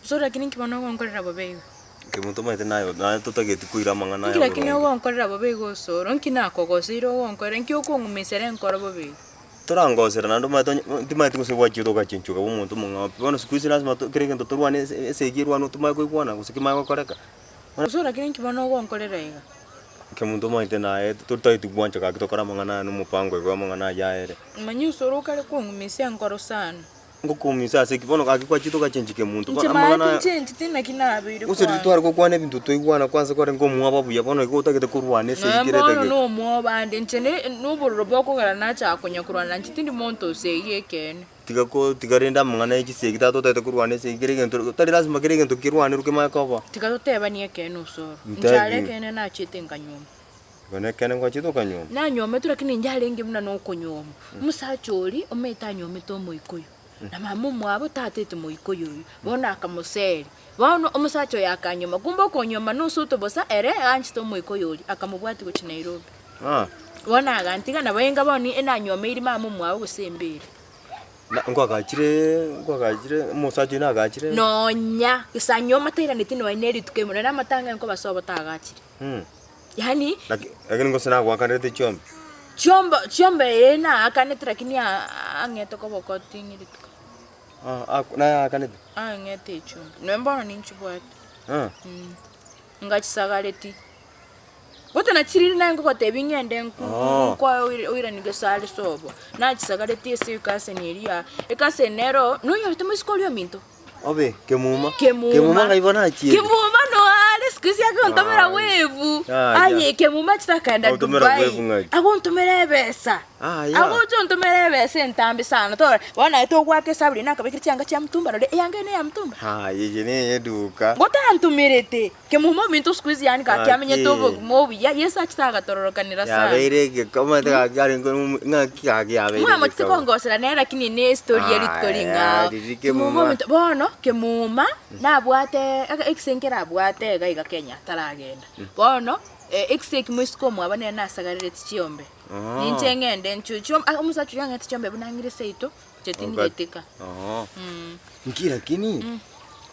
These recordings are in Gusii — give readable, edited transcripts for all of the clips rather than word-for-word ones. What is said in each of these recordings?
Osoro lakini inki bono ogonkorera bobe iga? Kemunto omanyete naye naye totageti koira amang'ana Inki aya lakini boronge. ogonkorera bobe iga osoro? Nki nakogoseire ogonkorera? Nki okong'umisera enkoro bobe iga? Torangosera naende omanyete onye timanyeti gose gwachire ogachenchwa okaba omonto omong'ao pi. Bono siku hizi lazima to kera egento torwane ase esegi erwane tomanye koigwana gose kemanye gokoreka. Osoro lakini inki bono ogonkorera iga? Kemunto omanyete naye totageti gwancha gaki tokore amang'ana aya na omopango igo amang'ana ayio aere. Manya osoro okare kong'umisia enkoro sana. Ngokoumisa ase ki? Bono gaki gwachete ogachenchia kemonto. Inche Bono amang'ana maate aya. nchencheti naki nabeire Gose riria kwane. tware gokwana ebinto twaigwana kwansa kwarenge omwoba buya bono igo otagete korwana esegi Nonya kere bono etageka. na omwoba ande inche ne nobororo bokogera nachaka konya korwana inche tindi monto osegi ekeene. Tiga ko tiga rende amang'ana ya chisegi tata otagete korwana esegi kera egento tari lasima kera egento kerwanerwe kemanye koba. Tiga totebanie ekeene osoro. Inche Ntebi. are ekeene nachete nkanyuoma. Igo nekeene ngwachete okanyuoma. Nanyuometwe lakini inche arenge buna nokonyuoma. Omosacha oria omanyete anyuomete omoikoyo, na mama omwabo tatete moikoyo oyio, bono akamoseria. Bono omosacha oyo akanyuoma, kumbe okonyuoma nosoto bosa ere aanchete omoikoyo oria, akamobwatia gochia Nairobi. Bono agantiga, nabo enga bono enanyuomeiri mama omwabo gose embera. Na nkwagachire nkwagachire omosacha oyio nagachire. Nonya gose anyuoma tairaneti nonya na erituko erimo, nonya na amatanga nkobasoa batagachire. Yaani. Laki lakini gose nagoakanerete chiombe? Chiombe chiombe ee naakanete lakini ang'ete koboko ting'i rituko. Ah ako naye aakanete? Ang'ete echiombe, nonya bono ninchibwate. Ah. Ngachisagareti. Gote nachiriri naye ngogotebia ng'ende nkoe oire oiranie gose are sobo. Nachisagareti ase ekaseni eria, ekaseni nero, nonyorete moiseke oria ominto. Obe, kemuma. Kemuma. Kemuma ngai bono achiete. Kemuma no are siku hizi agontomera wevu. Ah, Aye kemuma chitakenda Agotomera Dubai. wevu ng'aki? Agontomera ebesa. Ah, ya. Agocha ontomera ebesa entambe sana. Tore, bono naye togwaka esabu riria nakabekire chianga chia mtumba rore eyanga eye neya mtumba. Ah, eye neye eduka. Gotantomerete. Kemuma ominto siku hizi yaani gaki Gaki. amenyete obogima obuya, Yeso achete agatororokanera sana. Yabeire egeka omanyete gaki arenge omo ng'aki gaki yabeire Mwamochete egeka. kongosera nere lakini ne estory ya rituko Aya, ring'ao. riria Kemuma kemuma. ominto bono, kemuma nabwate ege ekise nkere abwate iga iga Kenya ataragenda. Bono, ekise ekimo isiko omwabo nere nasagarereti chiombe. Ninche ng'ende nchwe chiombe ah omosacha oyio ang'ete chiombe buna ang'ire seito, inche tindigetika. Nki lakini,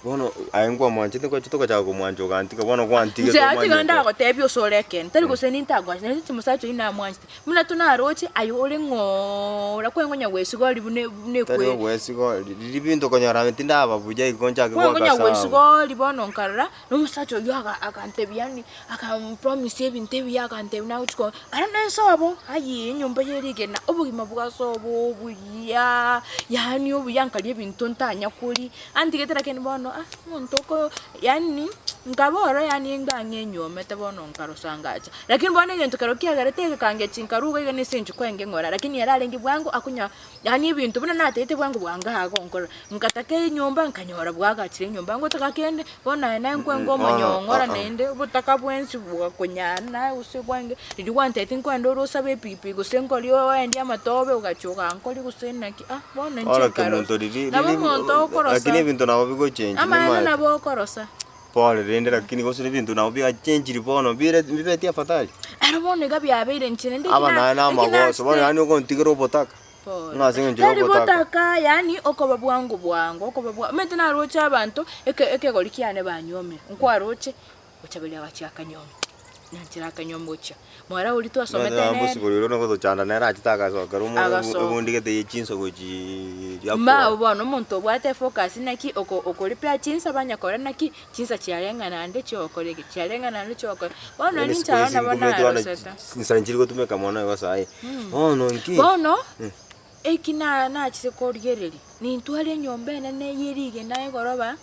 bono aye nkwamwanchete ngocha togochaka komwancha ogantiga bono gwantigete Inche tiga omanyete. ndagotebia osore ekeene, tari gose nintagwanchete, naende inche omosacha oyio namwanchete, buna tonaroche aye ore ng'oora kwengonya gwesiga oria buna buna Tari ekwe ogwesiga ori, riria binto okonyora ame tindaba buya igo nchake goaka kwengonya sawa. gwesiga oria bono nkarora, na omosacha oyio aga agantebia yaani akampromise ebinto ebiya agantebia nagochi ko aro nense obo, ayii enyomba ya rigena, obogima bwa ase obo obuyaaa, yaani obuya nkaria ebinto ntanya koria, antigete lakini bono ah omonto oko yaani nkaba oro yaani ngang'e enyomete bono nkarosa ngacha. Lakini bono egento kero kiagerete egekangechi nkaruga iga nase eng'encho kwenge ng'ora, lakini ere arenge bwango akonya yaani ebinto buna natagete bwango bwango agonkorera. Ngataka enyomba nkanyora bwagachire enyomba, ngotaka kende, bono aye naye nkwenge omonyong'ora naende, obotaka bwensi bwakonyara naye gose kwenge, riria gwantebetie nkoende ore osabe epikipiki gose nkorie oendie amatobe ogachia ogankoria gose naki ah, bono inche Bono nkarosa. kemonto riria Nabo riria omonto okorosa, lakini ebinto nabo bigochengi amaene nimanyete. nabo okorosa. Pole rende lakini gose ebinto nabo biachenchiri bono bire mbibeti afadhali. Ero bono iga biabeire inche naende Aba ekina naye na ekina amagoso, bono nachete. yaani ogontigera obotaka. Pole. Ng'a ase eng'encho Tari y'obotaka. botaka yaani okoba bwango bwango, okoba bwa omanyete naroche abanto, eke ekegori kiane banyuomire, nkwaroche, gochaberia agachia akanyuoma, nanchera akanyuoma gochia. Mwara oria twasomete nere. Mosibori oria ogotochanda nere achete agasokera omo Agasoka. ebundi gete ye chinsa gochiiii Mao bono omonto obwate efocus naki oko okoripea chinsa banyakora naki, chinsa chiareng'ana naende chiogokora eke, chiareng'ana naende chiogokora bono Yaani ninche aro siku hizi nabo nkomete bono narosete. chinsa nchiri gotumeka mono igo saii. Bono nki? Bono, eki na nachire korigereria, nintware enyomba enene ye rigena egoroba,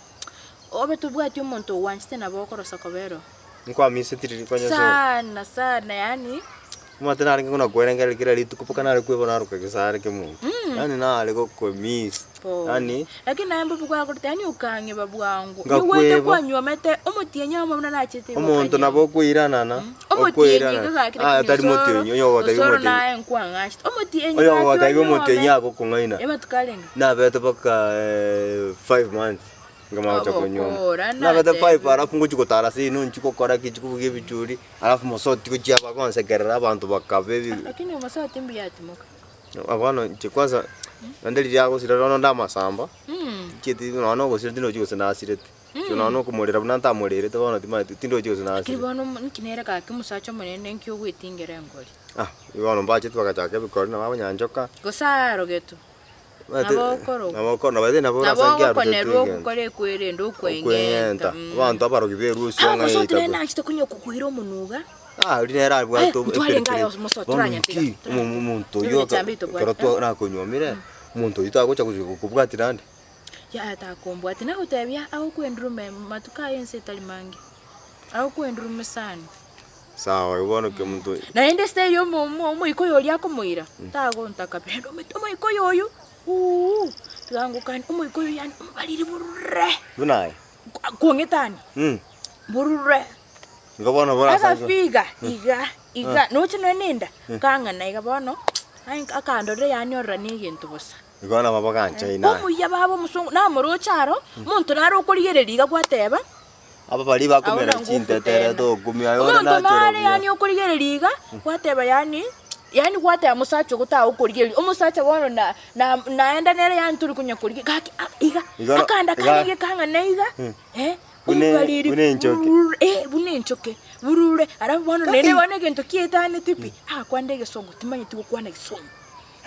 obe tobwati omonto ogwanchete nabo okorosa kobera oo. Nkwamiseti riria konya sobo. Sana sana yaani. Omanyete narenge buna kwerengereria kera rituko mpaka nare kweba naroka gesare kemonto. Yaani nare gokomiss. Yaani. Lakini naye mbobe gwakorete yaani okang'eba bwango. Ngakweba. Nigoete kwanyuomete omotienyi oyomo buna nachete igo Omonto okanyeba. nabo okoiranana, Omotienyi iga okoiranana. gaki Aya lakini tari osoro, motienyi, onye ogotebia osoro omotienyi. naye nkwang'achete. Omotienyi Onye gaki ogotebia omotienyi onyuome. agokong'aina. Amatuko arenge? Nabete mpaka five months. Nkamanya gocha konyuoma. Obokora Nabete five natebire. alafu ngochi gotara seino nchi gokora ki nchi kobugia ebichuri, alafu mosoti gochia bagonsekerera abanto bakaba ebi Lakini omosoti mbuya atimoka. Bono inche kwanza, naende riria agosira bono onde amasamba, nchieti nonya na ogosira tinochi gose nasirete. Inche nonya nokomorera buna ntamorerete bono timanyeti tindochi gose Lakini nasire. bono omo nki nere gaki omosacha omonene nki ogwetingera engori? Ah, bono mbachete bagachaka ebikori nabo abanyanchoka. Gose arogetwe? Omanyete Nabo okorokwa. nabo oko nabo ere nabo Nabo orase nki arutete ogokonerwa egento. ogokora ekwerende Okweng'enta, okweng'enta. abanto abarogi berwa Ah, ng'a mosoti nere eitabe. nachete konya kokoira omonwa iga. Ah, riria nere abwate Eh, ntwarenge aye eperepere. mosoti Bono toranyatiga. nki, omo- omonto oyio Toranyatiga echambe tobwate. ekero twa nakonyuomire, omonto oyio tagocha gochi gokobwatia naende. Yaya takombwatia, nagotebia agokwenduruma matuko aye ense etari mange, agokwenduruma sana. Sawa igo bono kemonto. Naende ase erio omo- omo- omoika oyo oria akomoira, tagontaka pi, naende omanyete omoika oyo oyo uuh, tiga ngokanie, omoika oyo yaani omobariri burure, Buna aye. kong'etania, burure. Igo bono borasange. Agafiga iga iga, noche nonya na enda, kang'ana iga bono, aye akandorera yaani orora na egento bosa. Igo nabo baganchaina aye. Omuya baba omosongo namoroche aro, omonto nare okorigereria iga gwateba, Aba baria bakomera Hauna nguvu chintetere tena. tokumia aye ore Omonto nachora nare buya. yaani okorigereria iga, gwateba yaani, yaani gwateba mosacha ogo tagokorigereria, omosacha bono na na naenda nere yaani tori konya korigereria gaki a iga, Igo akanda iga kane iga kang'ana iga, eh, Buna omobariri buna enchoke. burure eh, buna enchoke, burure, alafu bono naende bono egento kiaetaneti pi, agakwana egesongo timanyeti gokwana egesongo.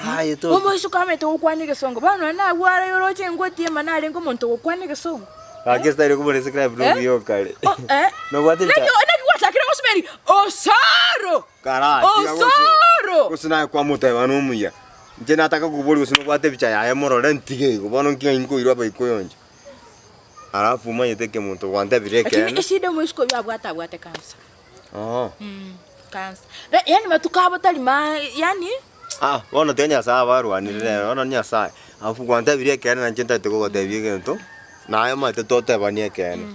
Aye to. Omoiseke omanyete gokwana egesongo, bono nonye nabwo are oroche engweti ema narenge omonto ogokwana egesongo. Gaki esitari okomona escribe Eh? nobuya okare. O- eh? Nobwate Naki ebicha. naki gwachakire gosuberi Osoro! Kara tiga gose. Osoro! Gose naye kwamoteba nomuya. Inche nataka kokoboria gose nobwate ebicha yaye morore ntige igo bono nki ng'ai nkoirwa abaikoyo inche. Alafu omanyete ekemonto gwantebire Lakini ekeene. eshida omoiseke oyio abwate abwate cancer. Oo. Cancer. Yaani matuko abo tari ma yaani. Ah, bono tiga Nyasaye abarwanire rero, bono Nyasaye, alafu gwantebirie ekeene na inche ntagete kogotebia egento, naye omanyete totebanie ekeene.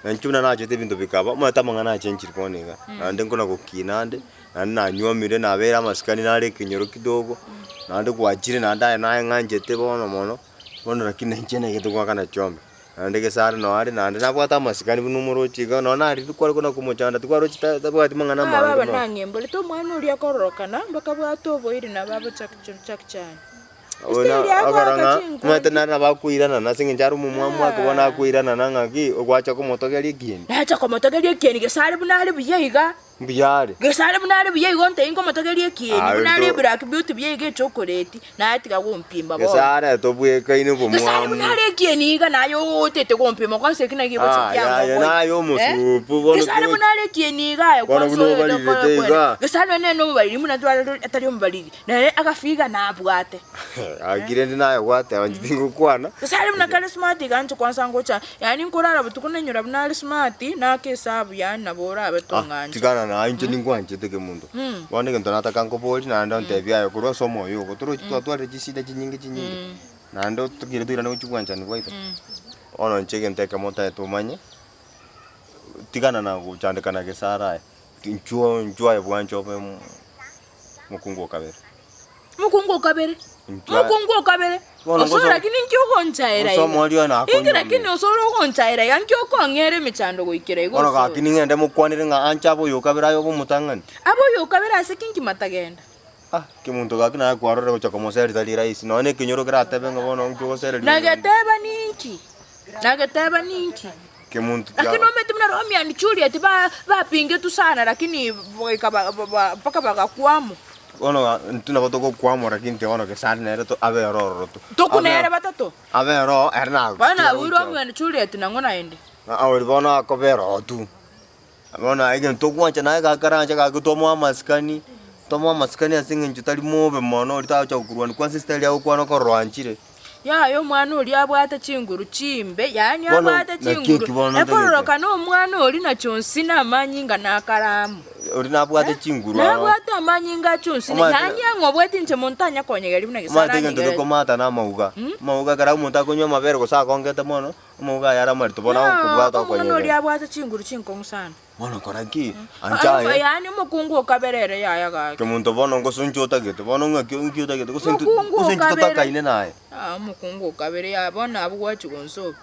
Na inche buna nachete ebinto bikaba, omanyete amang'ana achenchire bono iga, naende nkona gokina ande, naende nanywomire nabeire amasikani nare ekenyoro kidogo, naende gwachire naende aye naye ng'anchete bono mono, bono lakini na inche naigete goakana chiombe. Naende gesare noo are naende nabwate amasikani buna omoroche iga, nonye narire kware kona komochanda tikwaroche ta tabwati mang'ana Baba amange mono. nang'emborete omwana oria akororokana mbakabwate oboiri nabo abochakchani. Oyo na akora ng'a omanyete nare nabo akoiranana ase eng'encho are omomwamu ake bono akoiranana ng'aki ogwacha komotogeria ekieni. Nacha komotogeria ekieni gese are buna are buya iga. Mbuya are. Gese are buna are buya igo ntaiyo nkomotogeria ekieni, Aye buna are to- eblack beauty buya iga echokoleti, naye tiga gompimba Gese bono. arete obwekaine Gese are obomwamu. buna are ekieni iga naye otete gompima kwansa eki naki egocha Ah, yaya kiangokonya. naye omosupu bono Gese are kero- buna are ekieni iga aye Bono kwansa buna oyo obarirete tokore iga. kwenda. Gese are nonye na omobariri buna tware atari omobariri, nere agafiga nabwate. Gaki rende naye gwateba inche tingokwana. Gose are buna kare smart iga inche kwansa ngocha, yaani nkorara botuko nainyora buna are smart, nake esabu yaani nabo orabe Ah, tong'ancha. tigana naye inche ningwanchete kemonto. Bono egento nataka nkoborie naende ontebie aye korwa ase omoyo ogo, torochi twatwarire chishida chinyinge chinyinge, naende tokire toirane gochia obwanchani bwaito. Bono inche egento ekemo ntagete omanye, tigana na gochandeka na gesare aye, inchuo inchuo aye bwanche obe mokungu o kabere. Mokungu o kabere, mokungu o kabere, Bono osore ngoso- lakini inki ogonchaera Gose omori oyo iga? nakonywa Inki lakini ime. osore ogonchaera iga? Nki okong'era emechando goikera iga Bono osore? gaki ning'ende mokwanere ng'a anche abe oyo o kabere aye obe omotang'ani. Abe oyo o kabere ase ki nki matagenda? Ah, kemonto gaki naye kwarorire gocha komoseria tari rahisi, nonya na ekenyoro keratebe ng'a bono nki ogosereria omonto. Nageteba ninki? Nageteba ninki? Kemonto Lakini kia omanyete buna Romeo and Juliet ba bapingetwe sana lakini goika ba ba ba mpaka bagakwama. Bono ga intwe nabo togokwamora lakini tiga bono gesare nere to abe oro ororo to. Tokuna ere batato. Abe oro ere na Bono abwo Romeo and Juliet nang'o naende. Aa oria bono akobera oo tu. Bono aye egento togwancha naye gakarancha gaki tomoe amasikani, tomoe amasikani ase eng'encho tari mobe mono oria tagocha gokorwania kwanza esitari agokwana okorora oanchire. Yaya omwana oria abwate chinguru chimbe, yaani Bono, abwate naki chinguru, eki bono ntagete. ekororoka nomwana oria na chionsi na amanyinga na akaramu. Oria nabwate chinguru aro. Nabwate amanyinga a chionsi, Omanyete- yaani ang'o obwate inche monto anya konyegeria buna gese Omanyete egento aranyegerie. gekomata na amauga. Amauga ekero omonto akonywa amabere gose akongete mono, Omouga aye are amarito bono agokobwata Omwana oria okonyegera. abwate chinguru chinkong'u sana. Bono kora ki? Ancha aye. Yaani omokungu okabere ere yaya gaki. Kemonto bono ngose inche otagete, bono ng'aki nki otagete gose intwe Omokungu gose intwe okabere. totakaine naye. Ah, omokungu okabere yaya bono abwo gwachia gonsokia.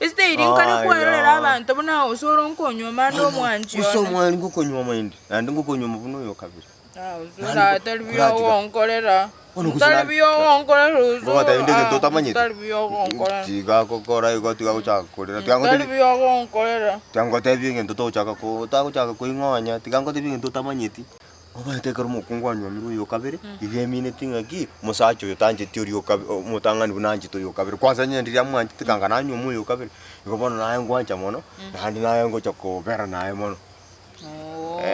Esitairi nkare Aya. kwerorera abanto buna ase ore nkonywa ande omwanchi Gose one. omwani ngokonywa inde, naende ngokonywa buna oyo okabere. Ah, ase ore atari buya ogonkorera. Bono gose Tari nare- buya ogonkorera ozo, Ngogotebia inde egento ah, otamanyeti. tari buya ogonkorera. Tiga gokora igo tiga gochaka korera, tiga Tari ngotebie buya ogonkorera. tiga ngotebie egento togochaka ko togochaka koing'onya, tiga ngotebie egento otamanyeti. Omanyete ekero omokungu anywomirwe oyo okabere, iga emineti ng'aki, omosacha oyo tancheti oria okabe omotang'ani buna anchete oyo okabere. Kwanza onye riria amwanchete kanga nanyuoma oyo okabere, igo bono naye ngwancha mono, naende naye ngocha kobera naye mono.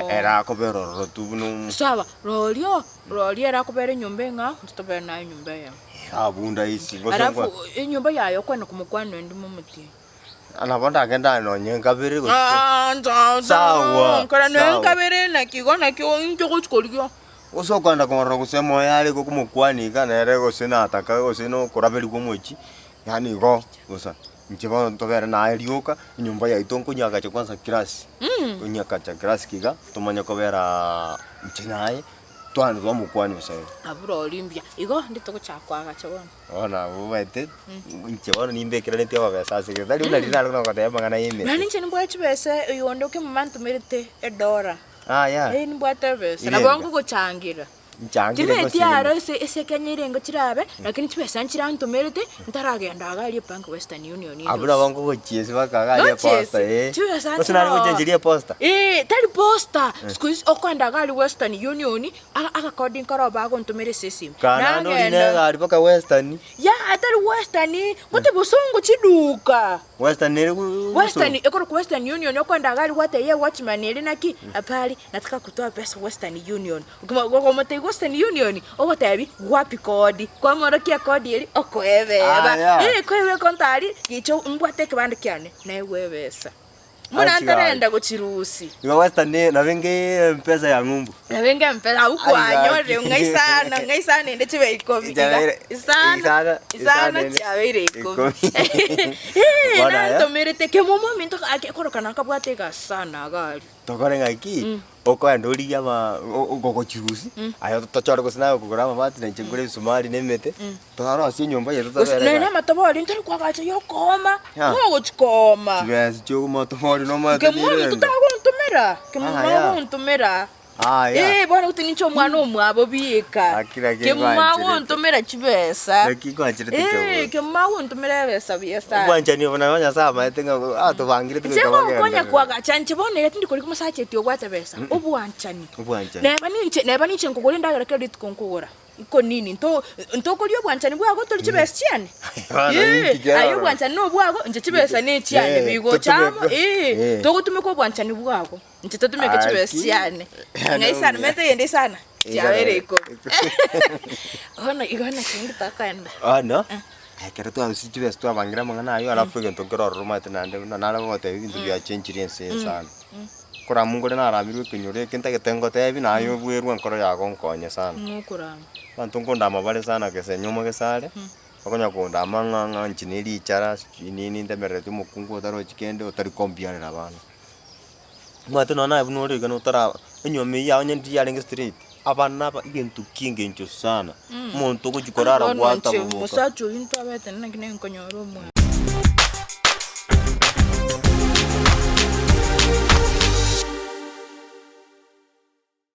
Ere akobera ororo tu buna omo. Sawa, rorio, rorio ere akobera enyomba eng'ao, intwe tobere naye enyomba eyemo. Abunda isi, gose Alafu ngwa- enyomba yaye okwenda komokwana naende momotienyi. Nabo ndagende aye nonye nkabere gose. Ah, nsa- Sawa, nkora noe sawa. nkabere naki igo naki inche ogochi korigia. Gose okoenda komorora gose moyo are igo komokwana iga nere gose nataka gose na okoraberigwa omochie, yaani igo bosa. Inche bono ntobere naye rioka, enyomba yaito nkonyagacha kwanza class, konyagacha class iga, tomanye koberaa inche naye, twane twamokwania bosa igo. Abwo rori mbuya, igo ndi togochaka koagacha bono. Bono abwo omanyete, inche bono nimbekereretie amabesa ase egento, tari buna riria nare kogotebia amang'ana ya emete. Naende inche nimbwate chibesa oyo onde okemuma ntomerete edora. Yaya. Eh nimbwate ebesa, Irenda. nabo nkogochangira. Nchangire Timanyeti gose aro rimo. ase ase Kenya ere engo chirabe, lakini chibesa nchirantomerete, ntaragenda iga aria ebank Western Union inde Abwo nabo gose. nkogochiesa mpaka iga aria Nochiesi, eposta eh. chibesa Gose nare nchiroo. gochencheria eposta? Eh, tari posta, siku hizi okoenda iga aria Western Union, aga agakodi nkoro bagontomera ase esimi. Kaa naende orine Nagenda, egari mpaka Western. yaya tari Western, ngote bosongo chiduka. Western ere gu- Western bosongo. ekorokwa Western Union okoenda iga aria gwatebia ewatchman ere naki, afari nataka kutoa pesa Western Union. Okomotebia Western Union, ogotebia wapi kodi, kwamorokia ekodi eria okoebeba. Aya. Eh, koigwa ekonto aria, gicha mbwate ekebande kiane, naegwe ebesa. Buna Achi ntarenda gochirusia. Igo Western nabo enge mpesa ya ng'umbu. Nabo enge mpesa, abwo Ai, kwanyorire gaki. ng'a isano, ng'a isano ende chibe ikomi iga. Chiabeire- Isano, isano, isano isano ende chiabeire ikomi. ikomi. Eh, Bono aya. nantomerete kemomo ominto gaki korokana nkabwate egasi sana iga aria. Tokore ng'aki, okoenda origie ama ogochirusia, aye tochore gose naye okogora amabati na inche ngore ebisumari na emete, torosie enyomba yaito Gose tobere nonye igaa. amatobori ntari koagacha ya okooma, Ya. mogochi kooma. Chibesa chia omatobori nomanyete Kemomo nirende. totagontomera, kemomo Aya. agontomera. Aya. Eh, bono gose ninche omwana omwabo bieka. Gaki naki Kemomo ngwancherete. agontomera chibesa. Naki ngwancherete Eh, kemomo. kemomo agontomera ebesa buya sana. Obwanchani obo nabo Nyasaye amaete ng'a atobangire Inche tigoika ngokonya bagenderere. koagacha inche bono iga tindi korika omosacha eti obwate besa, obwanchani. Obwanchani. Neba ninche neba ninche nkogora endagera kera rituko nkogora, nko nini nto ntokoria obwanchani bwago tori chibesa chiane? Bono Eeh, inki kera aye ororo? obwanchani nobwago, inche chibesa nechiane, Eh, bigocha amo, totumeke. eh, Eh. togotumeka obwanchani bwago. Inche totumeke chibesa Aki. chiane. Yaani Ng'a isano, omuya. menta eyende isano, chiabeire Igoro. ikomi. Bono igo naki rende tokoenda. Bono, ekero twarusia chibesa twabangire amang'ana aywo alafu egento nkere ororo omanyete naende buna nare gogotebia ebinto biachenchire ense eye sana. Korama nkore naramirwe ekenyoro eke ntagete ngotebi naye obwerwe enkoro yago nkonye sana. Ng'o okorama? Abanto nkondama bare sana gese nyuma gese are, bakonya kondama ng'a ng'a inche ne richara sijui nini ntemerereti omokungu otarochi kende otari kombiarera abana. Omanyete nonya naye buna ore iga notara enyiomi eyio yao onye ndiyarenge straight, abana aba egento kia engencho sana, omonto ogochi korara Bono gwata inche boboka. omosacha oyio ntwabete naki naye nkonyora omwana.